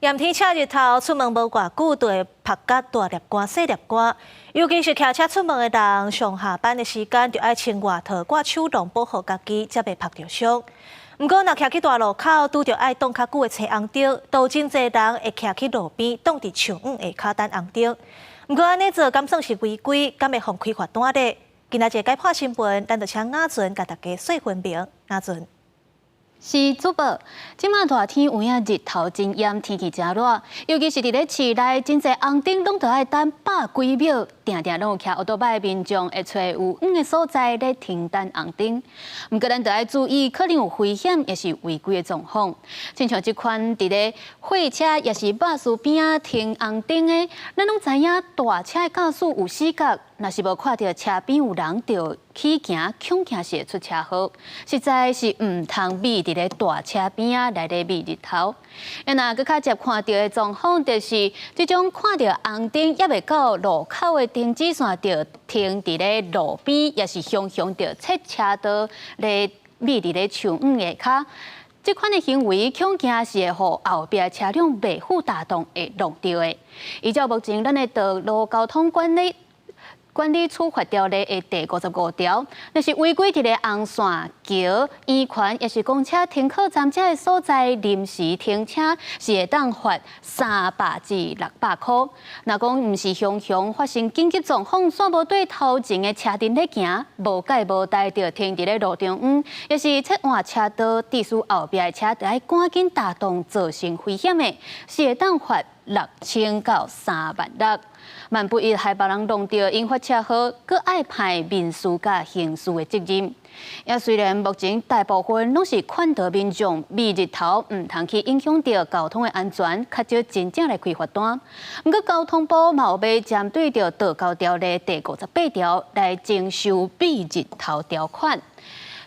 炎天赤日頭，出門無偌久就會曝甲大粒汗、細粒汗。尤其是騎車出門的人，上下班的時間就愛穿外套、掛手籠保護家己，才袂曝著傷。毋過，若騎去大路口，拄著愛擋較久的青紅燈，都真濟人會騎去路邊，擋佇樹蔭下跤等紅燈。毋過按呢做，敢算是違規？敢會予開罰單咧？今仔日解破新聞，咱就請雅純共大家細分明。雅純。是主播，這馬熱天有影日頭真炎，天氣真熱，尤其是佇咧市內，真濟紅燈攏著愛等百幾秒，定定攏有騎歐多擺的民眾會揣有黃的所在咧停等紅燈。毋過咱著愛注意，可能有危險，抑是違規的狀況。親像這款佇咧貨車抑是巴士邊仔停紅燈的，咱攏知影大車的駕駛有死角，若是無看著車邊有人，就起行，恐驚是會出車禍。實在是毋通覕佇咧大車邊仔來咧覕日頭。啊，若閣較捷看著的狀況，就是這種看著紅燈猶未到路口的停止線，就停佇咧路邊，抑是雄雄著切車道咧覕佇咧樹蔭下跤。這款的行為，恐驚是會予後壁車輛袂赴大動會挵著的。依照目前咱的道路交通管理處罰條例的第55條，若是違規佇咧紅線、橋、圓環，抑是公車停靠站這个所在臨時停車，是會當罰300至600箍。若講毋是雄雄發生緊急狀況，煞無對頭前的車陣咧行，無蓋無代就停佇咧路中央，抑是切換車道，致使後壁的車著愛趕緊踏動，造成危險的，是會當罰6000到3萬6。萬不一害別人弄著引發車禍，閣愛判民事佮刑事的責任。也雖然目前大部分攏是勸導民眾覕日頭，毋通去影響著交通的安全，較少真正來開罰單。毋過交通部嘛有欲針對著道交條例第58條來徵收覕日頭條款。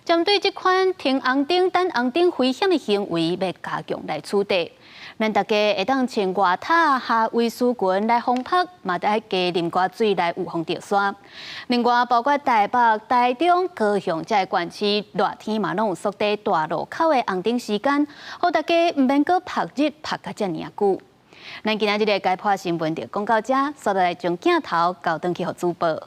針對這款停紅燈、等紅燈危險的行為，欲加強來處理。咱大家會當穿外套、夏威絲裙來防曝，嘛著愛加啉寡水來預防著沙。另外，包括台北、台中、高雄這个縣市，熱天嘛攏有縮短大路口的紅燈時間，予大家毋免閣曝日曝甲遮爾久。咱今仔日的解破新聞就講到這，煞落來將鏡頭交轉去予主播。